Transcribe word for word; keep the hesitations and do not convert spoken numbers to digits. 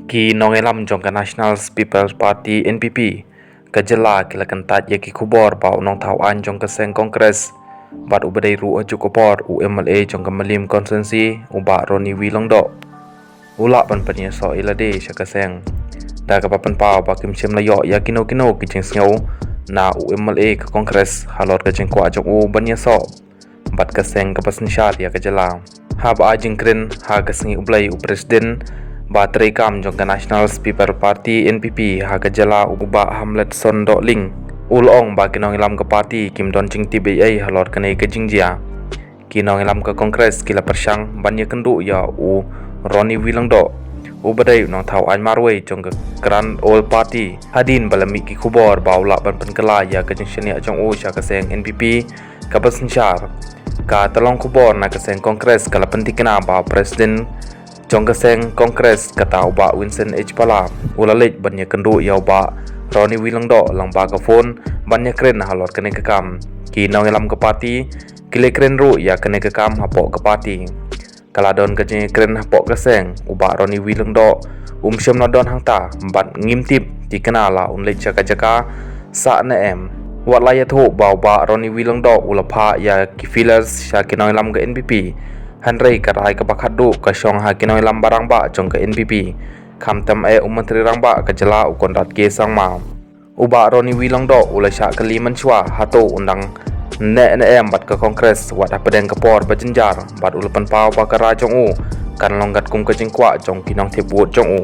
Ki nongïalam jong ka National People's Party N P P ka jylla ki la kyntait ïa ki khubor ba u nongthaw aiñ jong ka seng Congress bad uba dei ruh ha juk ka por u M L A jong ka Mylliem constituency u Bah Ronnie V Lyngdoh u lah ban pynïasoh ïa lade sha ka seng da kaba pynpaw ba kim shym la ïoh ïa kino kino ki jingsngew na u M L A ka Congress halor ka jingkwah jong u ban ïasoh bad ka seng kaba synshar ïa ka jylla. Haba ai jingkren ha ka sngi U Blei u President ba treikam jong ka National People's Party N P P ha ka jylla u Bah Hamletson Dohling u la ong ba ki nongïalam ka party kim don jingtip ei ei halor kane ka jingjia. Ki nongïalam ka Congress ki la pyrshang ban ïakynduh ïa u Ronnie V Lyngdoh uba dei u nongthaw aiñ marwei jong ka Grand Old Party hadien ba la mih ki khubor ba u lah ban pynkylla ïa ka jingshaniah jong u sha ka seng N P P kaba synshar. Ka tyllong khubor na ka seng Congress ka la pynthikna ba u President jong ka seng Congress kata u Bah Vincent H Pala u la leit ban ïakynduh ïa u Bah Ronnie V Lyngdoh lyngba ka phone ban ïakren halor kane ka kam. Ki nongïalam ka party ki la kren ruh ïa kane ka kam hapoh ka party. Ka la don ka jingïakren hapoh ka seng, u Bah Ronnie V Lyngdoh um shym la don hangta bad ngim tip tikna la un leit sha ka jaka sah ne em. Wat la ïathuh ba u Bah Ronnie V Lyngdoh u la phah ïa ki feelers sha ki nongïalam ka N P P, hynrei ka rai kaba khatduh ka shong ha ki nongïalam ba rangbah jong ka N P P, khamtam eh u Myntri Rangbah ka jylla u Conrad K Sangma. U Bah Ronnie V Lyngdoh u la shah kylli mynshuwa hato un dang neh ne em bad ka Congress wat hapdeng ka por ba jynjar bad u la pynpaw ba ka rai jong u kan long katkum ka jingkwah jong ki nongthep vote jong u.